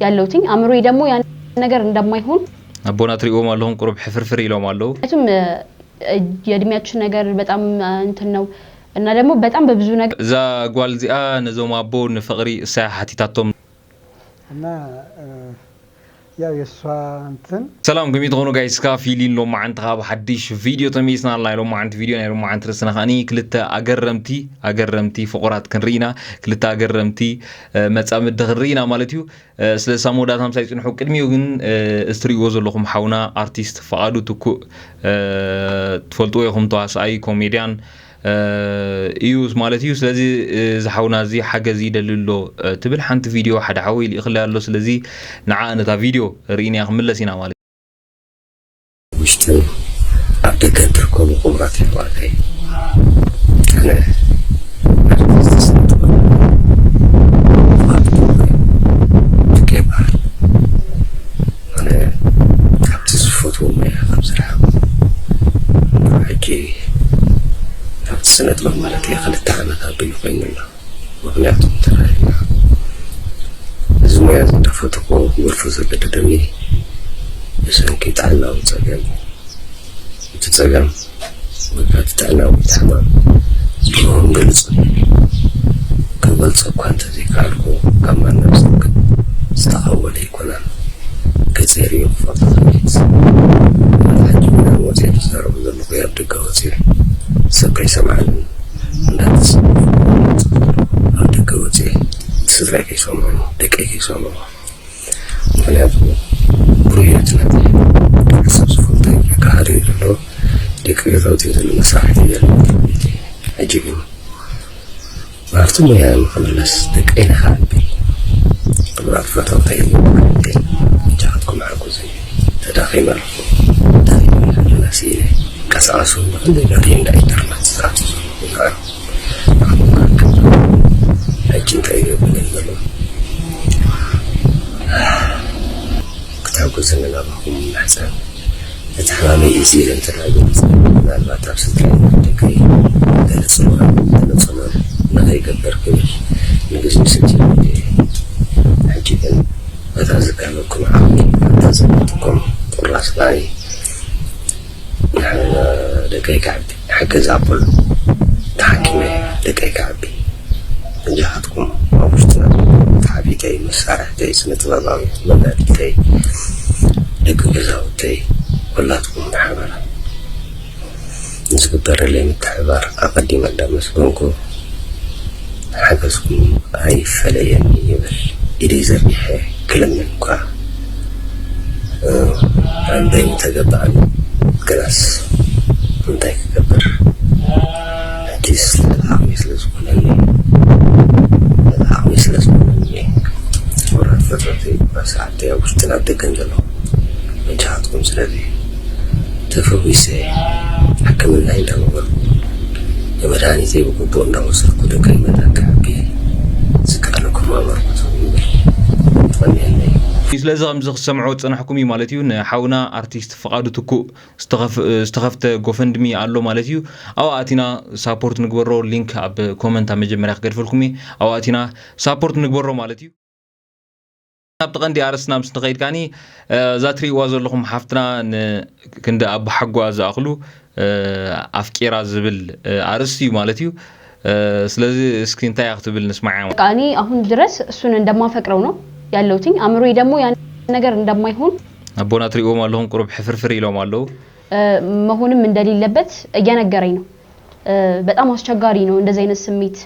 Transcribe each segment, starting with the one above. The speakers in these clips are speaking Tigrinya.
ያለውትኝ። አእምሮዬ ደግሞ ያን ነገር እንደማይሆን ኣቦና ትሪእዎም ኣለኹም፣ ቁሩብ ሕፍርፍር ኢሎም ኣለዉ። ምክንያቱም የእድሜያችን ነገር በጣም እንትን ነው እና ደግሞ በጣም በብዙ ነገር እዛ ጓል እዚኣ ነዞም ኣቦ ንፍቕሪ እሳያ ሓቲታቶም። እና ያው የእሷ እንትን ሰላም፣ ከመይ ትኾኑ ጋይስካ? ፊሊን ሎማዓንቲ ካብ ሓድሽ ቪድዮ ተመይስና ኣላ። ናይ ሎማዓንቲ ቪድዮ፣ ናይ ሎማዓንቲ ርእስና ከዓኒ ክልተ ኣገረምቲ ኣገረምቲ ፍቑራት ክንርኢ ኢና። ክልተ ኣገረምቲ መጻምዲ ክንርኢ ኢና ማለት እዩ። ስለ ሳብ መወዳእታ ምሳይ ጽንሑ። ቅድሚኡ ግን እዚ ትርእይዎ ዘለኹም ሓውና ኣርቲስት ፍቓዱ ትኩእ ትፈልጥዎ ኢኹም፣ ተዋስኣይ ኮሜድያን እዩ ማለት እዩ። ስለዚ እዚ ሓውና እዚ ሓገዝ ይደሊ ኣሎ ትብል ሓንቲ ቪድዮ ሓደ ሓወይ ልኢኽለይ ኣሎ። ስለዚ ንዓ ነታ ቪድዮ ርኢናያ ክምለስ ኢና ማለት እዩ። ውሽጥን ኣብ ደገን ትርከቡ ክቡራት ኣሕዋተይ፣ ኣነ ኣርቲስት ስነ ጥበብ ፍቄ ይበሃል። ኣነ ካብቲ ዝፈትዎ ሞያ ካብ ዝረሓቕ ሕጂ ኣብቲ ስነ ጥበብ ማለት እየ ክልተ ዓመት ኣቢሉ ኮይኑ ኣሎ። ምኽንያቱ እንተረኣና እዚ ሞያ እዚ እንዳፈተኹዎ ክገድፎ ዘገደደኒ ብሰንኪ ጥዕናዊ ፀገም እዩ። እቲ ፀገም ወይ ከዓ እቲ ጥዕናዊ እቲ ሕማም ብግልፂ ክገልፆ እኳ እንተዘይከኣልኩ ካብ ማንም ሰብ ግን ዝተኸወለ ኣይኮነን። ገፀይ ርእዩ ክፈልጦ ዘቤት ሕጂ ቢና ወፅየ ዝዛረቡ ዘለኹ ኣብ ደገ ወፅየ ሰብ ከይሰምዓኒ እንዳተሰ ኣብ ደገ ወፅየ ስድራይ ከይሰምዑ ደቀይ ከይሰምዑ ምክንያቱ ብሩህ ህይወት ነቲ ሰብ ዝፈልጦ ካህሪ ዘሎ ደቂ ገዛውቲ ዘሎ መሳርሕቲ ዘሎ ቤት ሕጂ ግን ናብቲ ሞያ ንኽምለስ ደቀይ ንኽዓቢ ክቡራት ፈተውተይ ሓወይተይ እጃኻትኩም ሓግዙኒ ተዳኺመ ኣለኹ ደኺመ ኣለና ስኢነ ቀሳቐሱ ንኽንደይ ናተይ እንዳ ኢንተርነት ዝኣቱ ዘለኹ ሕጂ እንታይ ይገብር ዘሎ ክትሕግዙኒ ናባኹም ይምሕጸን። እቲ ሕማመይ እዚ ኢለ እንተ ደኣ ገሊጸ ምናልባት ኣብ ስድራይ ደቀይ ገለ ጽልዋ ገለ ጽልዋ ንኸይገብር ክብል ንግዜኡ ሰቲረዮ እየ። ሕጂ ግን በታ ዝጋበኩም ዓቕሚ በታ ዘለትኩም ቁራስ ማይ ደቀይ ክዓቢ ሓገዝ ኣቦሉ ተሓኪመ ደቀይ ክዓቢ እጃኻትኩም ኣብ ውሽጥና ተሓቢተይ መሳርሕተይ ስነ ጥበባዊ መናዲተይ ደቂ ገዛውተይ ኩላትኩም ብሓባር ንዝግበረለይ ምትሕብባር ኣቐዲመ እንዳመስገንኩ ሓገዝኩም ኣይፈለየኒ ይብል ኢደይ ዘርጊሐ ክልምን እኳ ኣንበይ ምተገባኣኒ ግናስ እንታይ ክገብር ሕጂስ ልዕሊ ዓቕሚ ስለ ዝኾነኒ ልዕሊ ዓቕሚ ስለ ዝኾነኒ ክቡራት ፈተውተይ ኩቡራት ሰዓብተይ ኣብ ውሽጥን ኣብ ደገን ዘለኹም መጃኻትኩም ስለዚ ተፈዊሰ ሕክምናይ እንዳገበርኩ ንመድሃኒተይ ብግቡእ እንዳወሰድኩ ደቀይ መጠን ክዕቢ ዝከኣለኩም ኣበርክቱ ይብል። የቐንየለይ። ስለዚ ከምዚ ክትሰምዑ ዝጸናሕኩም እዩ ማለት እዩ። ንሓውና ኣርቲስት ፍቓዱ ትኩእ ዝተኸፍ- ዝተኸፍተ ጎፈንድሚ ኣሎ ማለት እዩ። ኣብኡ ኣቲና ሳፖርት ንግበሮ። ሊንክ ኣብ ኮመንት ኣብ መጀመርያ ክገድፈልኩም እየ። ኣብኡ ኣቲና ሳፖርት ንግበሮ ማለት እዩ። ናብቲ ቀንዲ ኣርእስትና ምስ ንኸይድ ከዓኒ እዛ ትርእይዋ ዘለኹም ሓፍትና ንክንዲ ኣቦ ሓጓ ዝኣኽሉ ኣፍቂራ ዝብል ኣርእስቲ እዩ ማለት እዩ። ስለዚ እስኪ እንታይ እያ ክትብል ንስማዕያ። በቃ እኔ አሁን ድረስ እሱን እንደማፈቅረው ነው ያለውትኝ። አእምሮዬ ደግሞ ያን ነገር እንደማይሆን ኣቦና ትርእይዎም ኣለኹም ቁሩብ ሕፍርፍር ኢሎም ኣለዉ። መሆንም እንደሌለበት እየነገረኝ ነው። በጣም አስቸጋሪ ነው እንደዚህ አይነት ስሜት።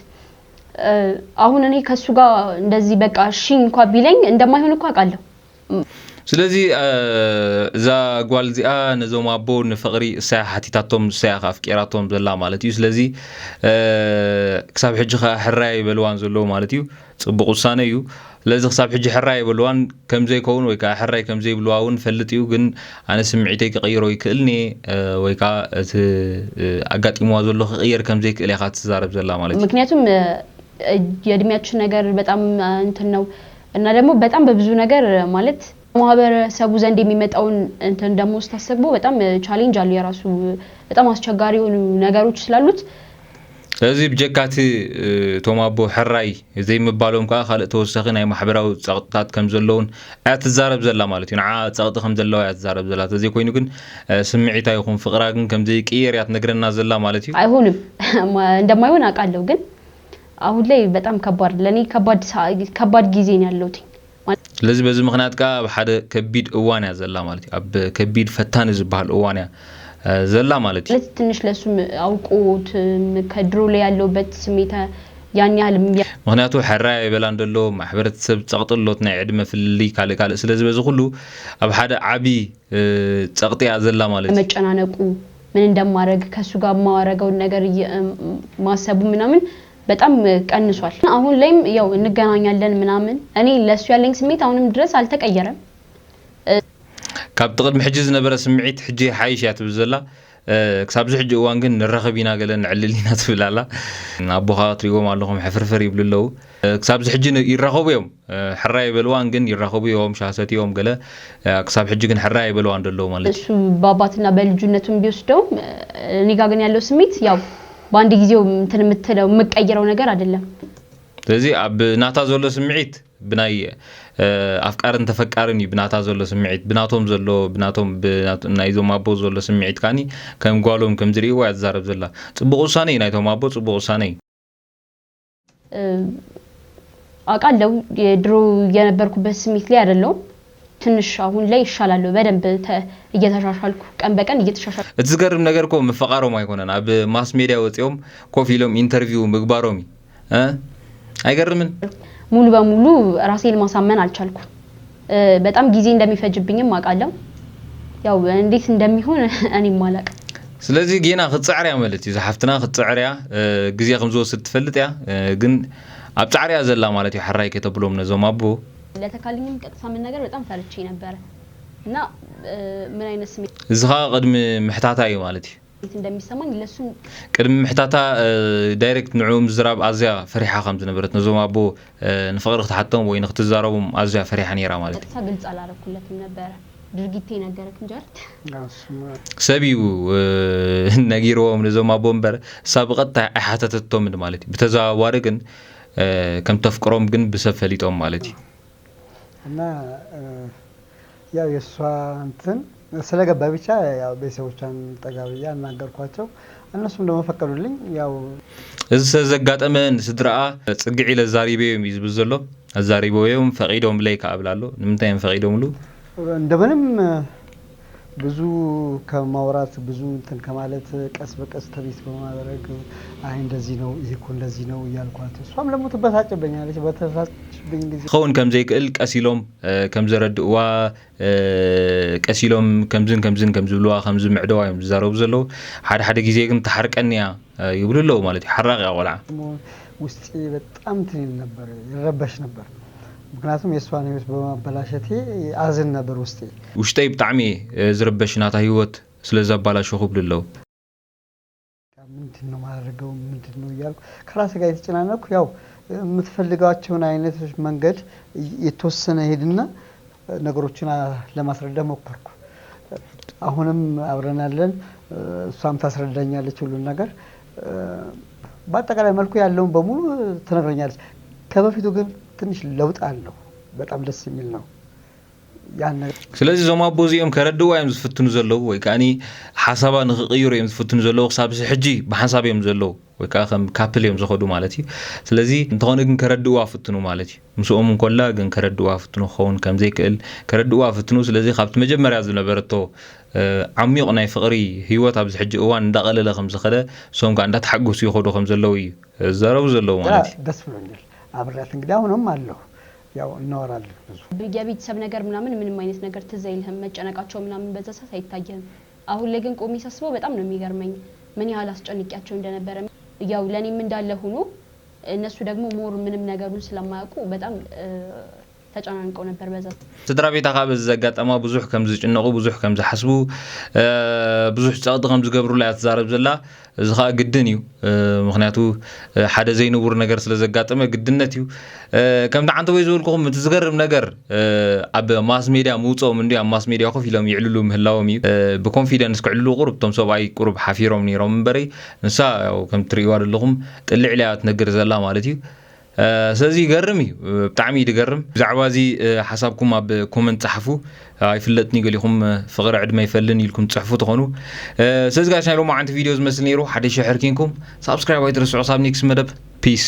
አሁን እኔ ከሱ ጋር እንደዚህ በቃ እሺ እንኳ ቢለኝ እንደማይሆን እኮ አውቃለሁ። ስለዚ እዛ ጓል እዚኣ ነዞም ኣቦ ንፍቕሪ እሳያ ሓቲታቶም እሳያ ከኣ ኣፍቂራቶም ዘላ ማለት እዩ። ስለዚ ክሳብ ሕጂ ከኣ ሕራይ ኣይበልዋን ዘለዉ ማለት እዩ። ጽቡቕ ውሳነ እዩ። ስለዚ ክሳብ ሕጂ ሕራይ ኣይበልዋን ከም ዘይከውን ወይ ከዓ ሕራይ ከም ዘይብልዋ እውን ፈልጥ እዩ። ግን ኣነ ስምዒተይ ክቕይሮ ይክእልኒ ወይ ከዓ እቲ ኣጋጢምዋ ዘሎ ክቕየር ከም ዘይክእል እያ ትዛረብ ዘላ ማለት እዩ። ምክንያቱም የእድሜያችን ነገር በጣም እንትን ነው እና ደግሞ በጣም በብዙ ነገር ማለት ማህበረሰቡ ዘንድ የሚመጣውን እንትን ደግሞ ስታሰቡ በጣም ቻሌንጅ አሉ። የራሱ በጣም አስቸጋሪ የሆኑ ነገሮች ስላሉት እዚ ብጀካቲ እቶም ኣቦ ሕራይ ዘይምባሎም ከዓ ካልእ ተወሳኺ ናይ ማሕበራዊ ጸቕጥታት ከም ዘለውን እያ ትዛረብ ዘላ ማለት እዩ። ንዓ ጸቕጢ ከም ዘለዋ እያ ትዛረብ ዘላ። ተዘይኮይኑ ግን ስምዒታ ይኹን ፍቕራ ግን ከም ዘይቅየር እያ ትነግረና ዘላ ማለት እዩ። አይሆንም እንደማይሆን አውቃለሁ፣ ግን አሁን ላይ በጣም ከባድ፣ ለእኔ ከባድ ሰዓ- ከባድ ጊዜ ነው ያለሁት። ስለዚህ በዚ ምኽንያት ከዓ ኣብ ሓደ ከቢድ እዋን እያ ዘላ ማለት እዩ። ኣብ ከቢድ ፈታኒ ዝበሃል እዋን እያ ዘላ ማለት እዩ። ማለት ትንሽ ለሱም አውቆት ከድሮ ላይ ያለውበት ስሜት ያን ያህል ምክንያቱ ሕራይ ኣይበላን ደሎ ማሕበረተሰብ ጸቕጥሎት ናይ ዕድመ ፍልልይ ካልእ ካልእ ስለዚ በዚ ኩሉ ኣብ ሓደ ዓቢ ጸቕጢ እያ ዘላ ማለት እዩ። መጨናነቁ ምን እንደማረግ ከሱ ጋር የማረገውን ነገር እየ- ማሰቡ ምናምን በጣም ቀንሷል። አሁን ላይም ያው እንገናኛለን ምናምን እኔ ለሱ ያለኝ ስሜት አሁንም ድረስ አልተቀየረም። ካብቲ ቅድሚ ሕጂ ዝነበረ ስምዒት ሕጂ ሓይሽ እያ ትብል ዘላ። ክሳብዚ ሕጂ እዋን ግን ንራኸብ ኢና ገለ ንዕልል ኢና ትብል ኣላ። ኣቦኻ ክትሪእዎም ኣለኹም ሕፍርፍር ይብሉ ኣለዉ። ክሳብዚ ሕጂ ይራኸቡ እዮም። ሕራይ ኣይበልዋን ግን ይራኸቡ እዮም፣ ሻሂ ሰትዮም ገለ። ክሳብ ሕጂ ግን ሕራይ ኣይበልዋን ደለዉ ማለት እዩ። እሱ በአባትና በልጁነቱም ቢወስደውም እኔ ጋ ግን ያለው ስሜት ያው በአንድ ጊዜው እንትን የምትለው የምቀይረው ነገር አይደለም። ስለዚ ኣብ ናታ ዘሎ ስምዒት ብናይ ኣፍቃርን ተፈቃርን እዩ ብናታ ዘሎ ስምዒት ብናቶም ዘሎ ብናቶም ናይዞም ኣቦ ዘሎ ስምዒት ካኒ ከም ጓሎም ከም ዝርእይዎ እያ ትዛረብ ዘላ። ፅቡቅ ውሳነ እዩ ናይቶም ኣቦ ፅቡቅ ውሳነ እዩ። አውቃለሁ የድሮ የነበርኩበት ስሜት ላይ አይደለሁም። ትንሽ አሁን ላይ ይሻላለሁ በደንብ እየተሻሻልኩ ቀን በቀን እየተሻሻልኩ። እቲ ዝገርም ነገር እኮ ምፍቃሮም ኣይኮነን ኣብ ማስ ሜድያ ወፂኦም ኮፍ ኢሎም ኢንተርቪው ምግባሮም እዩ። እ? አይገርምን? ሙሉ በሙሉ ራሴን ማሳመን አልቻልኩም። በጣም ጊዜ እንደሚፈጅብኝም አውቃለሁ። ያው እንዴት እንደሚሆን እኔም አላውቅም። ስለዚህ ጌና ክትፅዕር እያ ማለት እዩ። ዝሓፍትና ክትፅዕር እያ። ግዜ ከም ዝወስድ ትፈልጥ እያ። ግን ኣብ ፃዕሪ እያ ዘላ ማለት እዩ። ሕራይ ከተብሎም ነዞም ኣቦ። ለተካልኝም ቀጥታ መናገር በጣም ፈርቼ ነበረ እና ምን አይነት ስሜት እዚ ከዓ ቅድሚ ምሕታታ እዩ ማለት እዩ። ስሜት እንደሚሰማኝ ለሱም ቅድሚ ምሕታታ ዳይሬክት ንዕኡ ምዝራብ ኣዝያ ፈሪሓ ከም ዝነበረት ነዞም ኣቦ ንፍቕሪ ክትሓቶም ወይ ንክትዛረቦም ኣዝያ ፈሪሓ ነይራ ማለት እዩ። ቀጥታ ግልጽ ኣላረኩለትም ነበረ ድርጊተይ ነገረክ እንጂ። ሰብ እዩ ነጊርዎም ነዞም ኣቦ እምበር እሳ ብቐጥታ ኣይሓተተቶምን ማለት እዩ። ብተዘዋዋሪ ግን ከም ተፍቅሮም ግን ብሰብ ፈሊጦም ማለት እዩ። እና ያው የእሷ እንትን ስለገባኝ ብቻ ያው ቤተሰቦቿን ጠጋ ብዬ አናገርኳቸው። እነሱም ደግሞ ፈቀዱልኝ። ያው እዚ ሰብ ዘጋጠመ ንስድራኣ ፅግዒ ኢለ ኣዛሪበዮም እዩ ዝብል ዘሎ። ኣዛሪበዮም ፈቒዶምለይ ከዓ እብል ኣሎ። ንምንታይ እዮም ፈቒዶምሉ? እንደምንም ብዙ ከማውራት ብዙ እንትን ከማለት ቀስ በቀስ ትሪት በማድረግ አይ እንደዚህ ነው ይሄ እኮ እንደዚህ ነው እያልኳት እሷም ደግሞ ትበሳጭብኛለች። በተበሳጨችብኝ ጊዜ ክኸውን ከም ዘይክእል ቀስ ኢሎም ከም ዘረድእዋ ቀስ ኢሎም ከምዝን ከምዝን ከም ዝብልዋ ከም ዝምዕደዋ እዮም ዝዛረቡ ዘለዉ። ሓደ ሓደ ግዜ ግን ትሓርቀኒ እያ ይብሉ ኣለዉ ማለት እዩ። ሓራቕ እያ ቆልዓ። ውስጤ በጣም እንትን ይል ነበር፣ ይረበሽ ነበር። ምክንያቱም የእሷን ህይወት በማበላሸቴ አዝን ነበር ውስጤ። ውሽጠይ ብጣዕሚ እየ ዝርበሽ ናታ ህይወት ስለ ዘባላሸኹ ይብሉ ኣለዉ። ምንድን ነው ማድረገው ምንድን ነው እያልኩ ከራሴ ጋር የተጨናነኩ ያው የምትፈልጋቸውን አይነቶች መንገድ የተወሰነ ሄድና ነገሮችን ለማስረዳት ሞከርኩ። አሁንም አብረን አለን። እሷም ታስረዳኛለች ሁሉን ነገር። በአጠቃላይ መልኩ ያለውን በሙሉ ትነግረኛለች። ከበፊቱ ግን ትንሽ ለውጥ አለው። በጣም ደስ የሚል ነው። ያን ነገር ስለዚ እዞም ኣቦ እዚኦም ከረድእዋ እዮም ዝፍትኑ ዘለዉ ወይ ከዓኒ ሓሳባ ንክቕይሩ እዮም ዝፍትኑ ዘለዉ። ክሳብ እዚ ሕጂ ብሓንሳብ እዮም ዘለዉ ወይ ከዓ ከም ካፕል እዮም ዝኸዱ ማለት እዩ። ስለዚ እንተኾነ ግን ከረድእዋ ፍትኑ ማለት እዩ። ምስኦም እንኮላ ግን ከረድእዋ ፍትኑ ክኸውን ከም ዘይክእል ከረድእዋ ፍትኑ። ስለዚ ካብቲ መጀመርያ ዝነበረቶ ዓሚቕ ናይ ፍቕሪ ህይወት ኣብዚ ሕጂ እዋን እንዳቐለለ ከም ዝኸደ እሶም ከዓ እንዳተሓገሱ ይኸዱ ከም ዘለዉ እዩ ዝዛረቡ ዘለዉ ማለት እዩ። ደስ ብሎኛል። ኣብሬያት እንግዲህ አሁንም ኣለሁ ያው እናወራለን ብዙ። የቤተሰብ ነገር ምናምን ምንም አይነት ነገር ትዝ አይልህም። መጨነቃቸው ምናምን በዛ ሰዓት አይታየህም። አሁን ላይ ግን ቆሜ ሳስበው በጣም ነው የሚገርመኝ ምን ያህል አስጨንቄያቸው እንደነበረ። ያው ለእኔም እንዳለ ሆኖ እነሱ ደግሞ more ምንም ነገሩን ስለማያውቁ በጣም ተጨናንቀው ነበር በዛ። ስድራ ቤታ ካብ ዘጋጠማ ብዙሕ ከም ዝጭነቑ፣ ብዙሕ ከም ዝሓስቡ፣ ብዙሕ ጸቕጢ ከም ዝገብሩላ እያ ትዛረብ ዘላ። እዚ ከዓ ግድን እዩ። ምክንያቱ ሓደ ዘይንቡር ነገር ስለ ዘጋጠመ ግድነት እዩ። ከምቲ ዓንተ ወይ ዝበልኩኹም እቲ ዝገርም ነገር ኣብ ማስ ሜድያ ምውፅኦም እንዲ ኣብ ማስ ሜድያ ኮፍ ኢሎም ይዕልሉ ምህላዎም እዩ። ብኮንፊደንስ ክዕልሉ ቁሩብ እቶም ሰብኣይ ቁሩብ ሓፊሮም ነይሮም እምበረይ፣ ንሳ ከም ትርእይዋ ዘለኹም ጥልዕ ኢላ ትነግር ዘላ ማለት እዩ። ስለዚ ይገርም እዩ። ብጣዕሚ እዩ ዝገርም። ብዛዕባ እዚ ሓሳብኩም ኣብ ኮመንት ጸሓፉ። ኣይፍለጥኒ ገሊኹም ፍቕሪ ዕድመ ይፈልን ኢልኩም ትጽሕፉ ትኾኑ። ስለዚ ጋሽ ናይ ሎማዓንቲ ቪድዮ ዝመስል ነይሩ። ሓደ ሺሕ ሕርኪንኩም ሳብስክራይብ ኣይትርስዑ። ሳብ ኔክስት መደብ ፒስ።